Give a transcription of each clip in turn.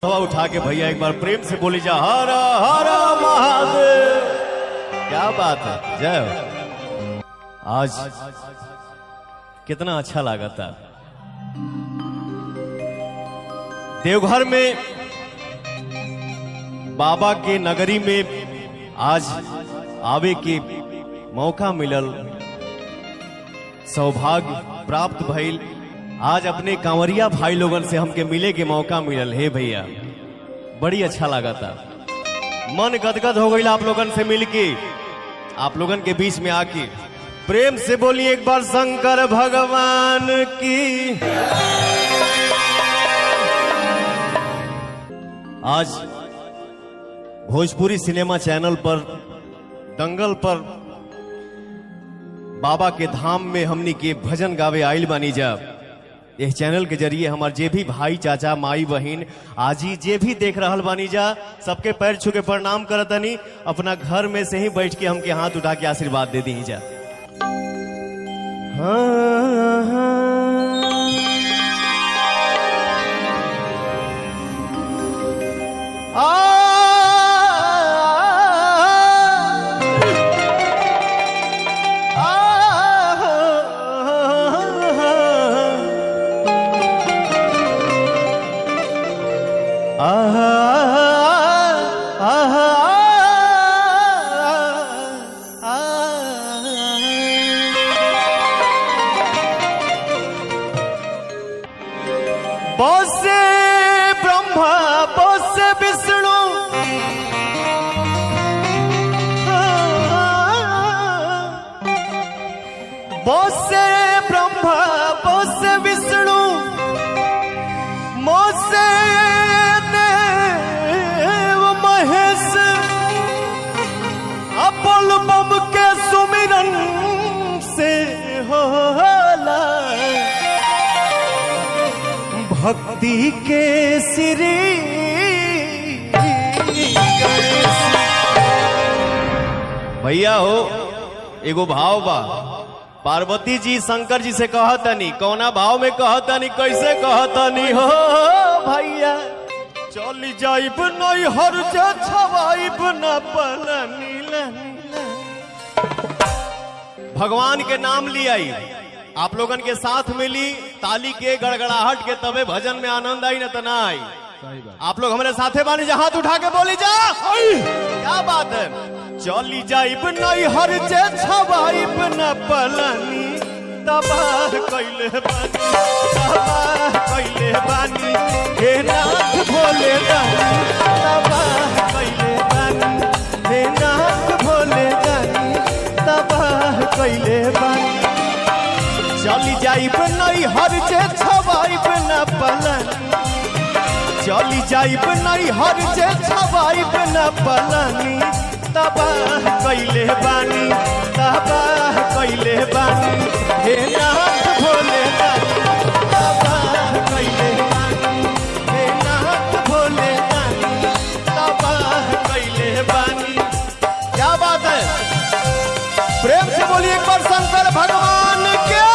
हवा उठा के भैया एक बार प्रेम से बोली जा, हर हर महादेव। क्या बात है, जय हो। आज कितना अच्छा लगा था देवघर में, बाबा के नगरी में आज आवे के मौका मिलल, सौभाग्य प्राप्त भइल। आज अपने कांवरिया भाई लोगन से हमके मिले के मौका मिलल। हे भैया, बड़ी अच्छा लगा था, मन गदगद हो गई आप लोगन से मिलके, आप लोगन के बीच में आके। प्रेम से बोलिए एक बार शंकर भगवान की। आज भोजपुरी सिनेमा चैनल पर दंगल पर बाबा के धाम में हमनी के भजन गावे आइल बानी जा। इस चैनल के जरिए हमार जे भी भाई चाचा माई बहिन आजी जे भी देख रहल बानी जा, सबके पैर छू के प्रणाम करतनी। अपना घर में से ही बैठ के हमके हाथ उठा के आशीर्वाद दे दी जा। हाँ, हाँ। आ, बसे ब्रह्मा बसे विष्णु, बसे ब्रह्मा बसे विष्णु, मोसे देव महेश, अपोल बम के सुमिरन से होला भक्ति के श्री गणेश। भैया हो, एगो भाव बा। पार्वती जी शंकर जी से कहतनी, कौना भाव में कहतनी, कैसे कहतनी हो भैया? चली जाइब नहीं हर जे छवाइब न पलनी। भगवान के नाम ली आई, आप लोगन के साथ मिली ताली के गड़गड़ाहट के, तबे भजन में आनंद आई, न त ना आई। आप लोग हमारे साथे बानी जा, हाथ उठा के बोली जा, क्या बात है। चली जाइब नहीं हर जे छवाइब न पलनी, तबाह कैले बानी, तबाह कैले बानी, हे नाथ भोले दानी, तबाह कैले बानी, हे नाथ भोले दानी, तबाह कैले बानी। चली जाइब नहीं हर जे छवाइब न पलनी, चली जाइब नहीं हर जे छवाइब न पलनी, तबाह कैले बानी, तबाह कैले बानी, हे नाथ भोले दानी, तबाह कैले बानी, हे नाथ भोले दानी, तबाह कैले बानी। क्या बात है, प्रेम से बोलिए एक बार शंकर भगवान के।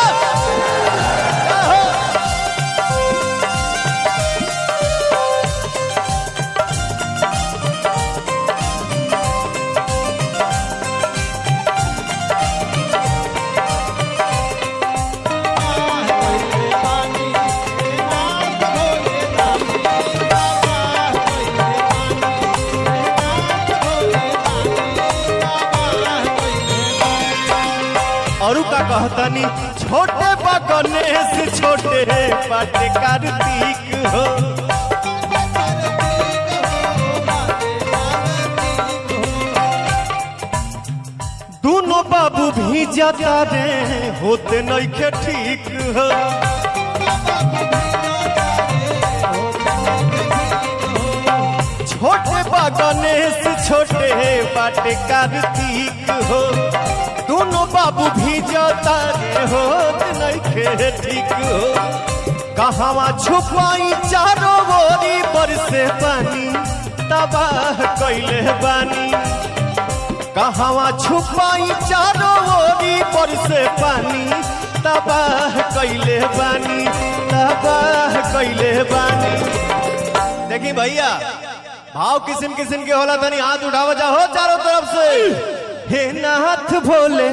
और का कहतनी, छोटे बा गणेश छोटे बाटे कार्तिक हो, दोनों बाबू भी जाता रे होते नइखे ठीक हो। छोटे बा गणेश छोटे बाटे कार्तिक हो, दोनों बाबू भी जाता रे होत नइखे ठीक हो। कहवा छुपाई चारों ओरी बरसे पानी, तबाह कैले बानी, कहवा छुपाई चारों ओरी बरसे पानी, तबाह कैले बानी, तबाह कैले बानी। देखी भैया, भाव किस्म किस्म के होला, तनी हाथ उठावा जा हो चारों तरफ से। हे नाथ भोले।